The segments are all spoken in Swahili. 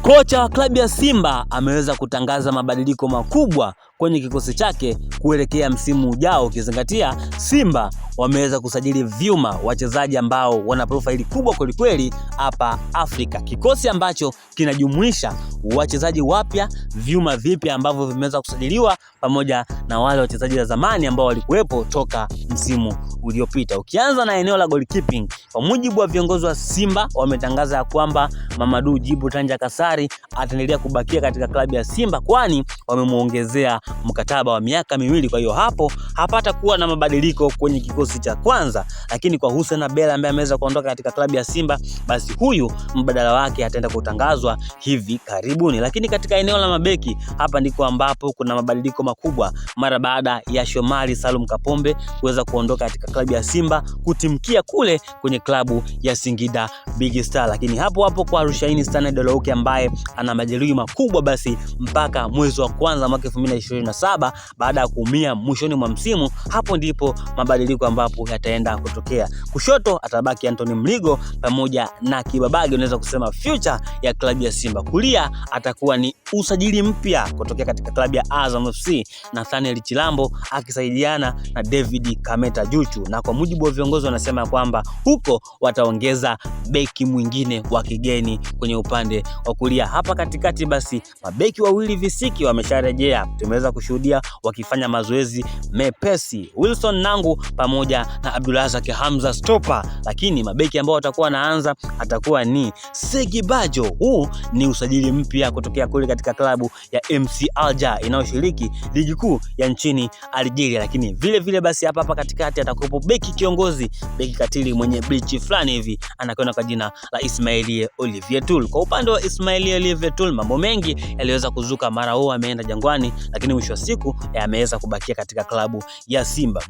Kocha wa klabu ya Simba ameweza kutangaza mabadiliko makubwa kwenye kikosi chake kuelekea msimu ujao, ukizingatia Simba wameweza kusajili vyuma wachezaji ambao wana profaili kubwa kwelikweli hapa Afrika, kikosi ambacho kinajumuisha wachezaji wapya, vyuma vipya ambavyo vimeweza kusajiliwa pamoja na wale wachezaji wa zamani ambao walikuwepo toka msimu uliopita. Ukianza na eneo la goalkeeping, kwa mujibu wa viongozi wa Simba wametangaza ya kwamba Mamadou Djibu Tanja Kasari ataendelea kubakia katika klabu ya Simba, kwani wamemuongezea mkataba wa miaka 2. Kwa hiyo hapo hapata kuwa na mabadiliko kwenye kikosi cha kwanza, lakini kwa Hussein Abel ambaye ameweza kuondoka katika klabu ya Simba, basi huyu mbadala wake ataenda kutangazwa hivi karibuni. Lakini katika eneo la mabeki, hapa ndiko ambapo kuna mabadiliko makubwa mara baada ya Shomari Salum Kapombe kuweza kuondoka katika klabu ya Simba kutimkia kule kwenye klabu ya Singida Big Star. Lakini hapo hapo kwa Rushaini Stanley Dolouke ambaye ana majeruhi makubwa, basi mpaka mwezi wa kwanza mwaka 2027 baada ya kuumia mwishoni mwa msimu, hapo ndipo mabadiliko ambapo yataenda kutokea. Kushoto atabaki Anthony Mligo pamoja na Kibabage, unaweza kusema future ya klabu ya Simba. Kulia atakuwa ni usajili mpya kutokea katika klabu ya Azam FC, Nathaniel Chilambo akisaidiana na David Kameta Juchu, na kwa mujibu wa viongozi wanasema kwamba huko wataongeza beki mwingine wa kigeni kwenye upande wa kulia. Hapa katikati basi mabeki wawili visiki wamesharejea, tumeweza kushuhudia wakifanya mazoezi mepesi, Wilson Nangu pamoja na Abdulrazak Hamza Stopa, lakini mabeki ambao watakuwa wanaanza atakuwa ni Segi Bajo. Huu ni usajili mpya kutokea kule katika klabu ya MC Alger inayoshiriki ligi kuu ya nchini Algeria. Lakini vile vile basi hapa hapa katikati atakuwepo beki kiongozi, beki katili mwenye blichi fulani hivi, anakwenda kwa jina la Ismail Olivier Toul. Kwa upande wa Ismail Olivier Toul, mambo mengi yaliweza kuzuka mara huo ameenda Jangwani, lakini mwisho wa siku ameweza kubakia katika klabu ya Simba.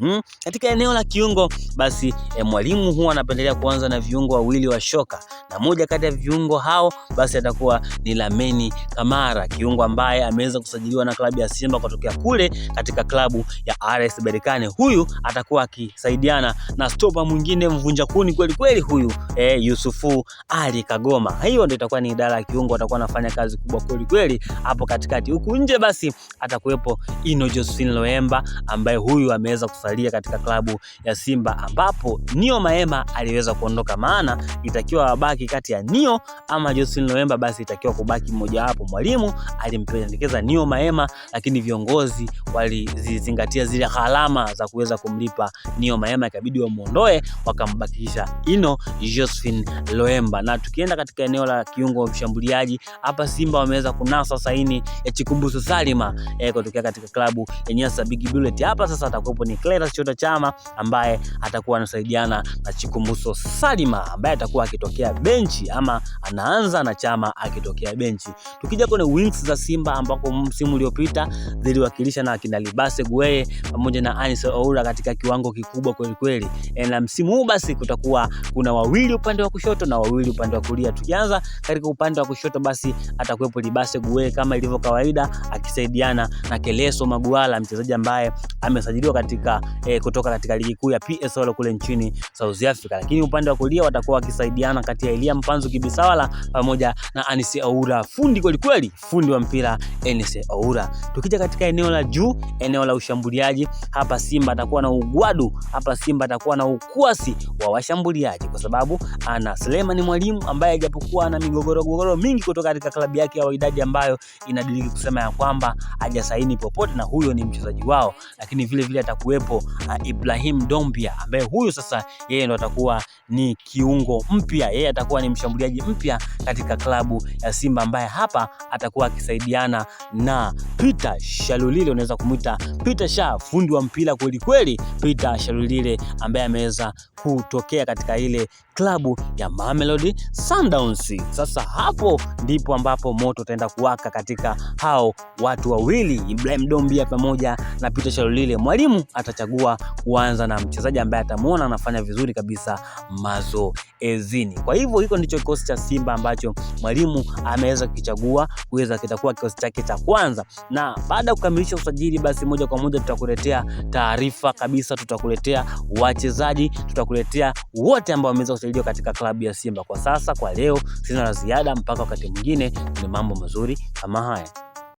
Katika eneo la kiungo basi mwalimu huwa anapendelea kuanza na viungo wawili wa shoka, na moja kati ya viungo hao basi atakuwa ni Lameni Kamara, kiungo ambaye ameweza kusajiliwa na klabu ya Simba kutokea kule katika klabu ya RS Berkane. Huyu atakuwa akisaidiana na stopa mwingine mvunja kuni kweli kweli huyu Yusufu Ali Kagoma. Hiyo ndio itakuwa ni idara ya kiungo, atakuwa anafanya kazi kubwa kweli kweli hapo katikati. Huku nje basi atakuwepo Ino Josephine Loemba ambaye huyu ameweza kusalia katika klabu ya Simba, ambapo Nio Maema aliweza kuondoka, maana itakiwa wabaki kati ya Nio ama Josephine Loemba, basi itakiwa kubaki mmoja wapo. Mwalimu alimpendekeza Nio Maema, lakini viongozi walizizingatia zile gharama za kuweza kumlipa Nio Maema, ikabidi wamuondoe, wakambakisha Ino Josephine Loemba. Na tukienda katika eneo la kiungo wa mshambuliaji hapa, Simba wameweza kunasa saini ya Chikumbuso Salima kutokea katika klabu ya Nyasa Big Bullet. Hapa sasa atakuwepo ni Clatous Chota Chama ambaye atakuwa anasaidiana na Chikumbuso Salima ambaye atakuwa akitokea benchi ama anaanza na Chama akitokea benchi. Tukija kwenye wings za Simba ambako msimu uliopita ziliwakilisha na akina Libase Gueye pamoja na Anis Oura katika kiwango kikubwa kweli kweli. Na msimu huu basi kutakuwa kuna wawili upande wa kushoto na wawili upande wa kulia. Tukianza katika upande wa kushoto basi atakuwepo Libase Gueye kama ilivyo kawaida akisaidiana na Keleso Maguala, mchezaji ambaye amesajiliwa katika kutoka katika ligi kuu ya PSL kule nchini South Africa. Lakini upande wa kulia watakuwa wakisaidiana kati ya Elia Mpanzu Kibisawala pamoja na Anisi Oura, fundi kweli kweli, fundi wa mpira Anisi Oura. Tukija katika eneo la juu, eneo la ushambuliaji, hapa Simba atakuwa na ugwadu, hapa Simba atakuwa na ukwasi wa washambuliaji kwa sababu ana Selemani Mwalimu ambaye japokuwa ana migogoro gogoro mingi kutoka katika klabu yake ya Wydad ambayo inadiriki kusema ya kwamba hajasaini popote na huyo ni mchezaji wao, lakini vile vile atakuwepo Ibrahim Dombia ambaye huyu sasa yeye ndo atakuwa ni kiungo mpya, yeye atakuwa ni mshambuliaji mpya katika klabu ya Simba ambaye hapa atakuwa akisaidiana na Peter Shalulile, unaweza kumuita Peter Sha, fundi wa mpira kweli kweli, Peter Shalulile ambaye ameweza kutokea katika ile klabu ya Mamelodi Sundowns. Sasa hapo ndipo ambapo moto utaenda kuwaka katika hao watu wawili, Ibrahim Dombia pamoja na Peter Shalulile. Mwalimu atachagua kuanza na mchezaji ambaye atamuona anafanya vizuri kabisa mazoezini. Kwa hivyo hiko ndicho kikosi cha Simba ambacho mwalimu ameweza kukichagua kuweza kitakuwa kikosi chake cha kwanza, na baada ya kukamilisha usajili, basi moja kwa moja tutakuletea taarifa kabisa, tutakuletea wachezaji, tutakuletea wote ambao wameweza kusajiliwa katika klabu ya Simba. Kwa sasa, kwa leo sina la ziada, mpaka wakati mwingine, ni mambo mazuri kama haya.